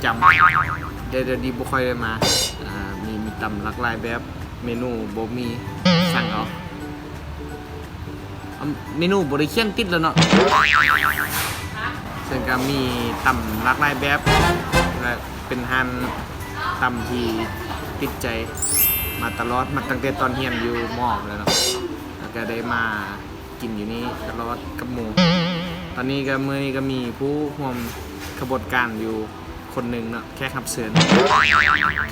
ຈຳ ແຕ່ດຽວນີ້ບໍ່ຄ່ອຍໄດ້ມາ. ອ່າ ມີ ມີຕຳຫຼາກຫຼາຍແບບ ເມນູບໍ່ມີ ສັ່ງເອົາ. ອາ ເມນູບໍລິຄຽນຕິດແລ້ວເນາະ. ເຊິ່ງກະມີຕຳຫຼາກຫຼາຍແບບ ແລະ ເປັນຮ້ານຕຳທີ່ຕິດໃຈມາຕະຫຼອດ ມາຕັ້ງແຕ່ຕອນຮຽນຢູ່ ມ. ແລ້ວເນາະ ແລ້ວກະໄດ້ມາກິນຢູ່ນີ້ຕະຫຼອດກັບໝູ່. ຕອນນີ້ກະ ມື້ນີ້ກະມີຜູ້ຮ່ວມຂະບວນການຢູ່ ຄົນໜຶ່ງເນາະ ແຂກຮັບເຊີນ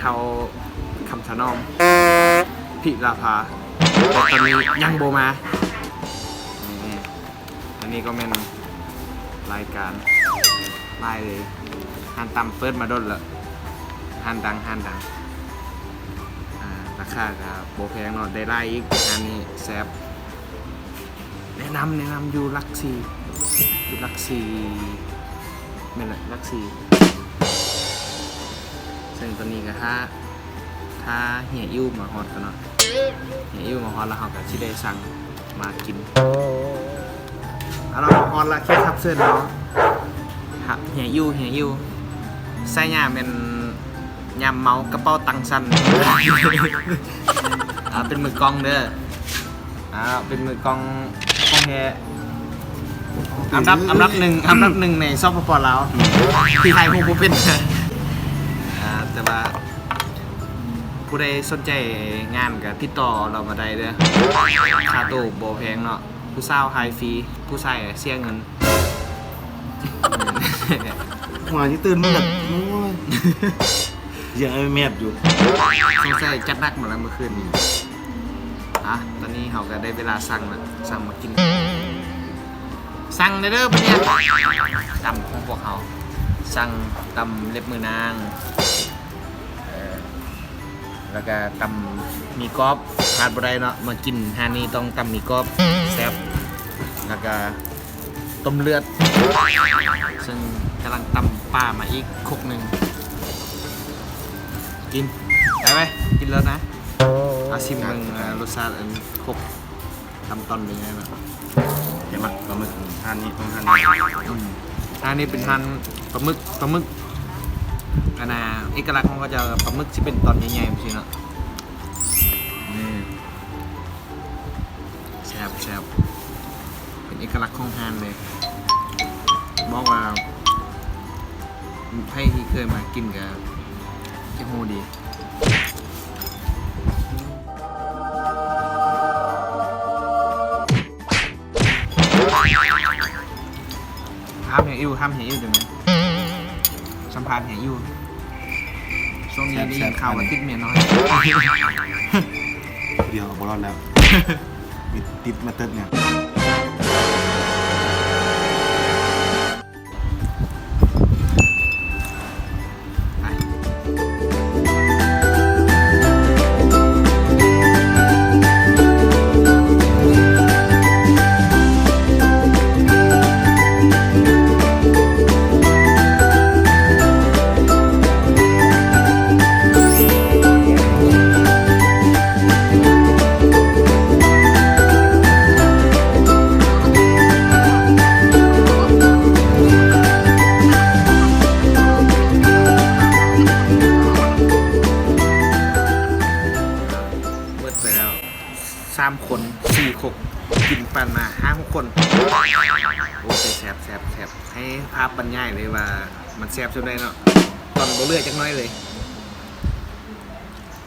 ເຖົ້າຄຳຖະໜອມ ພິລາພາ ແຕ່ຕອນນີ້ຍັງບໍ່ມາ. ນີ້ ອັນນີ້ກໍແມ່ນລາຍການ ຫຼາຍເລີຍ ຮ້ານຕຳເປີດມາດົນແລ້ວ ຮ້ານດັງ ຮ້ານດັງ. ອ່າ ລາຄາກໍບໍ່ແພງເນາະ ໄດ້ຫຼາຍອີກ ຮ້ານນີ້ແຊບ. ແນະນຳ ແນະນຳ ຢູ່ຫຼັກສີ່ ຢູ່ຫຼັກສີ່ ແມ່ນແຫຼະ ຫຼັກສີ່. ເຊິ່ງຕອນນີ້ກໍຖ້າ ຖ້າເຮຍອິ້ວມາຮອດກ່ອນເນາະ ເຮຍອິ້ວມາຮອດແລ້ວ ເຮົາກໍຊິໄດ້ສັ່ງມາກິນ. ເອົາລະ ມາຮອດລະ ແຂກຮັບເຊີນເຮົາ ຮະ ເຮຍອິ້ວ ເຮຍອິ້ວ ສາຍາແມ່ນຍາມເມົາກະເປົາຕັງສັ່ນ. ອ່າ ເປັນມືກ້ອງເດີ ອ່າ ເປັນມືກ້ອງຂອງແທ້ ອັນດັບ ອັນດັບໜຶ່ງ ອັນດັບໜຶ່ງໃນ ສປປ ລາວ ທີ່ຖ່າຍຮູບບໍ່ເປັນ. ອ່າ ແຕ່ວ່າຜູ້ໃດສົນໃຈງານກະຕິດຕໍ່ລາວມາໄດ້ເດີ ຄ່າໂຕບໍ່ແພງເນາະ ຜູ້ສາວໃຫ້ຟຣີ ຜູ້ຊາຍເສຍເງິນ. ຫົວຊິຕື່ນໝົດ ໂອ້ຍ ຍັງໄອ້ແມດຢູ່ ສົງໄສຈັດໜັກໝົດແລ້ວມື້ຄືນນີ້. ອ່ະ ຕອນນີ້ເຮົາກໍໄດ້ເວລາສັ່ງແລ້ວ ສັ່ງມາກິນ ສັ່ງແດ່ເດີບັດນີ້ ຕຳຂອງພວກເຮົາ ສັ່ງຕຳເລັບມືນາງ ເອີ ແລ້ວກະຕຳໝີ່ກອບ ຂາດບໍ່ໄດ້ເນາະ ມາກິນຮ້ານນີ້ຕ້ອງຕຳໝີ່ກອບ ແຊບ ແລ້ວກະຕົ້ມເລືອດ ເຊິ່ງກຳລັງຕຳປາມາອີກຄົກໜຶ່ງ ກິນ ໄປໄປ ກິນເລີຍນະ. ອາ ຊິມເບິ່ງ ເອີ ລົດຊາດອັນຄົກ ຕຳຕ່ອນເປັນຈັ່ງໃດເນາະ? ແຕ່ມັກປາໝຶກ ຮ້ານນີ້ຕ້ອງຮ້ານນີ້ ອືມ ຮ້ານນີ້ເປັນຮ້ານປາໝຶກ ປາໝຶກ ອັນນ່າ ເອກະລັກຂອງເຂົາເຈົ້າ ປາໝຶກຊິເປັນຕ່ອນໃຫຍ່ໆ ຈັ່ງຊີ້ເນາະ ນີ້ ແຊບ ແຊບ ເປັນເອກະລັກຂອງຮ້ານເລີຍ ບອກວ່າ ໃຜທີ່ເຄີຍມາກິນກະຈະຮູ້ດີ. ຖາມເຮຍອິ້ວ ຖາມເຮຍອິ້ວຈັ່ງໃດ ສຳພາດເຮຍອິ້ວ ຊ່ວງນີ້ໄດ້ຍິນຂ່າວວ່າຕິດເມຍນ້ອຍ ຜູ້ດຽວກໍບໍ່ລອດແລ້ວ ຕິດມາເຕີບແລ້ວ. ໝົດໄປແລ້ວສາມຄົນ ສີ່ຄົກ ກິນປານມາຫ້າຫົກຄົນ. ໂອ້ ແຊບ ແຊບ ແຊບ ໃຫ້ພາບບັນຍາຍເລີຍວ່າມັນແຊບສ່ຳໃດເນາະ ຕ່ອນບໍ່ເຫຼືອຈັກໜ້ອຍເລີຍ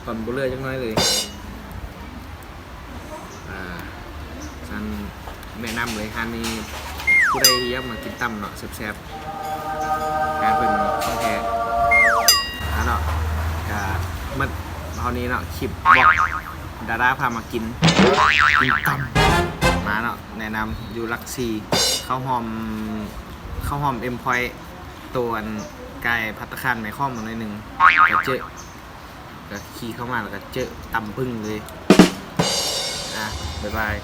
ຕ່ອນບໍ່ເຫຼືອຈັກໜ້ອຍເລີຍ. ອ່າ ຊັ້ນແນະນຳເລີຍ ຮ້ານນີ້ຜູ້ໃດທີ່ຢາກມາກິນຕຳເນາະ ແຊບໆ ຮ້ານເພິ່ນຂອງແທ້ ອ່າ ເນາະ ກະໝົດເທົ່ານີ້ເນາະ ຄລິບບລັອກດາດາພາມາກິນ ກິນຕຳ ມາເນາະ ແນະນຳຢູ່ຫຼັກສີ່ ເຂົ້າຮ່ວມ ເຂົ້າຮ່ວມເອັມພອຍ ໂຕອັນກາຍພັດຕາຄານແມ່ຂອງໜ້ອຍໜຶ່ງ ກະເຈີ ກະຂີ່ເຂົ້າມາແລ້ວກະເຈີຕຳປຶ້ງເລີຍ. ອ່າ ບາຍບາຍ.